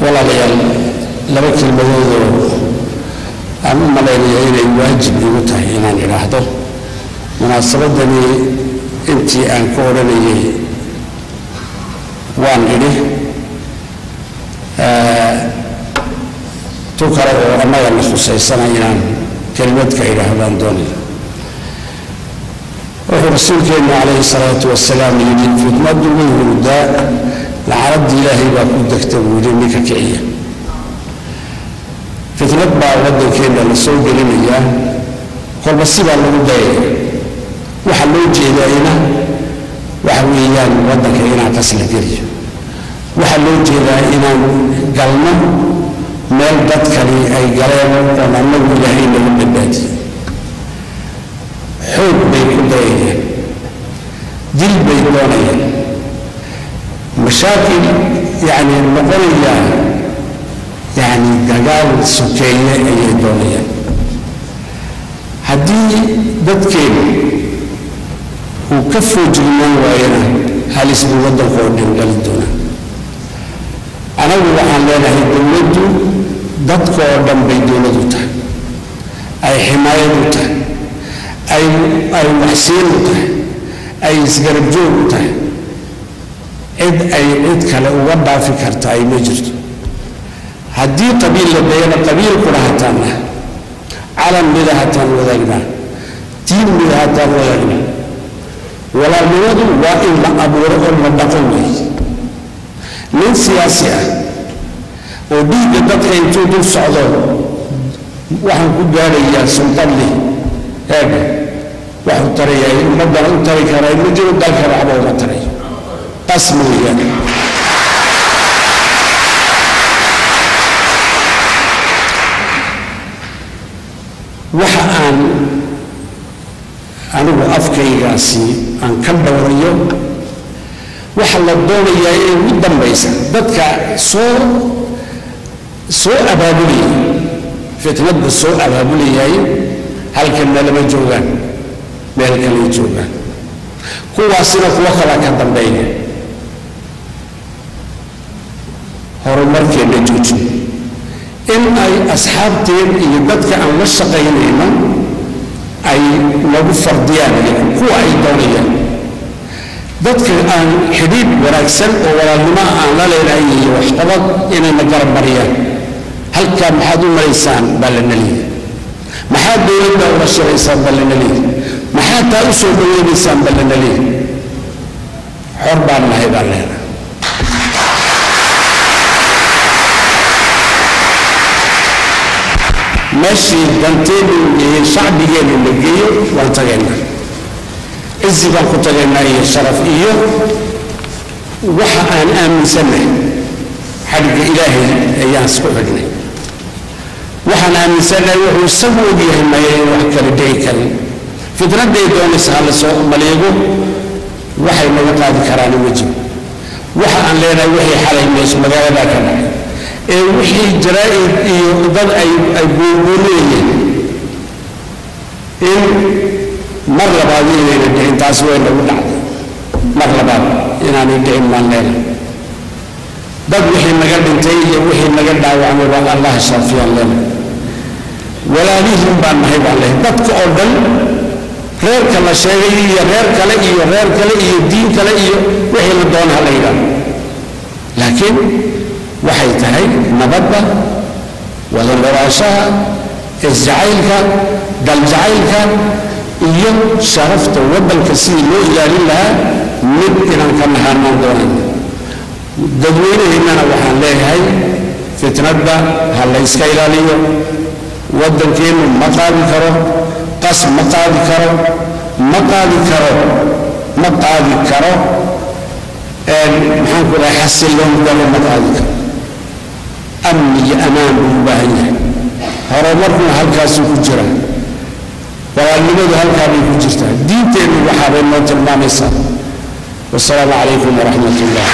Walaalayaal, laba kelmadoodoo aan u malaynaya inay waajib igu tahay inaan idhaahdo munaasabadani, intii aan ka odhanayay waan idhi. Tu kale oo annaga na khusaysana inaan kelmad ka idhaahdaan doonaya. Wuxuu Rasuulkeennu calayhi salaatu wasalaam yidhi: "Fitnadu way hurdaa, lacanaddii Ilaahay baa ku degta," buu yidhi, "ninka kiciya." Fitnad baa waddankeenna la soo gelinayaa, kolba sibaa lagu dayaya. Waxa loo jeedaayna waxa weeyaan waddanka inaan qas la geliyo. Waxaa loo jeedaa inaan galno meel dadkani ay galeen oon annagu Ilaahay naga badbaadiyey. Xoog bay ku dayayaan, dil bay doonayaan, mashaakil yacni noqonayaa, yacni dagaal sokeeye ayay doonayaan. Haddii dadkeenu uu ka foojignaan waayana, halis buu waddanka oo dhan gali doonaa. Anagu waxaan leenahay, dowladdu dadka oo dhan bay dowlad u tahay, ay ximaayad u tahay, ay waxsiin u tahay, ay isgarab joog u tahay. Cid ay cid kale uga dhaafi karta ay ma jirto. Haddii qabiil la dayana, qabiilkuna hataanna, calan mida hataan wadaagnaa, diin mida hataan wadaagnaa. Walaalnimadu waa in la abuuro oo la dhaqo weeye. Nin siyaasi ah oo dhiigga dadka intuu dul socdo waxaan ku gaadhayaa sultan leh, eega waxuu tarayaa ummaddana u tari karaa ma jiro, dalkana waxba uma tarayo, qas mooyaane. Waxa aan anigu afkaygaasi aan ka dhowrayo, waxa la doonayaa ee ugu dambaysa, dadka soo abaabulaya fitnadda soo abaabulayay halkanna lama joogaan, meel kalay joogaan. Kuwaasina kuwo kalaa ka dambeeya. Horumarkeenna joojin in ay asxaabteen iyo dadka aan la shaqaynayno ay nagu fardiyaan iyagu kuwa ay doonayaan, dadka aan xidhiidh wanaagsan oo walaalnimo aan la leenahay iyo waxqabad inayna garab mariyaan. Halkaa maxaad u maraysaan baa lana leeyahay, maxaad dowladda ula shiraysaan baa lana leeyahay, maxaad taa u soo dhaweynaysaan baa lana leeyahay. Xor baan nahay baan leenahay. Meeshii danteenu iyo shacbigeennu la geeyo waan tagaynaa, cizi baan ku tagaynaa iyo sharaf iyo waxa aan aaminsannahay. Xadhigga Ilaahay ayaan isku xidhnay. Waxaan aaminsannahay wuxuu isagu ogyahay maya in wax kale dhici karin. Fitnadday doonaysa ha la soo maleego, waxay naga qaadi karaan ma jiro. Waxa aan leenahay, wixii xalay mees magaaladaa ka dhacay ee wixii jaraa'id iyo dad ay buurbuurinayeen, in mar labaad inayna dhicin, taas way nagu dhacday, mar labaad inaanay dhicin baan leenahay. Dad wixii naga dhintay iyo wixii naga dhaawacmay baan Allah shaafiyaan leenahay. Walaalihiin baan nahay baan leehay. Dadka oo dhan, reerka la sheegay iyo reer kale iyo reer kale iyo diin kale iyo wixii la doona ha la yidhaahdo, laakiin waxay tahay nabadda, wada noolaanshaha, isjacaylka, daljacaylka iyo sharafta waddanka sidii loo ilaalin lahaa mid inaan ka nahaanaan doonayna. Dadweynaheennana waxaan leeyahay, fitnadda ha la iska ilaaliyo. Waddankeennu ma qaadi karo qas, ma qaadi karo, ma qaadi karo, ma qaadi karo. Maxaan ku dhahay, xasiloon daro ma qaadi karo. Amni iyo amaan buu u baahan yahay. Horumarkuna halkaasuu ku jira, walaalnimadu halkaa bay ku jirtaa, diinteennu waxaabay noo tilmaamaysaa. Wasalaamu calaykum waraxmat ullah.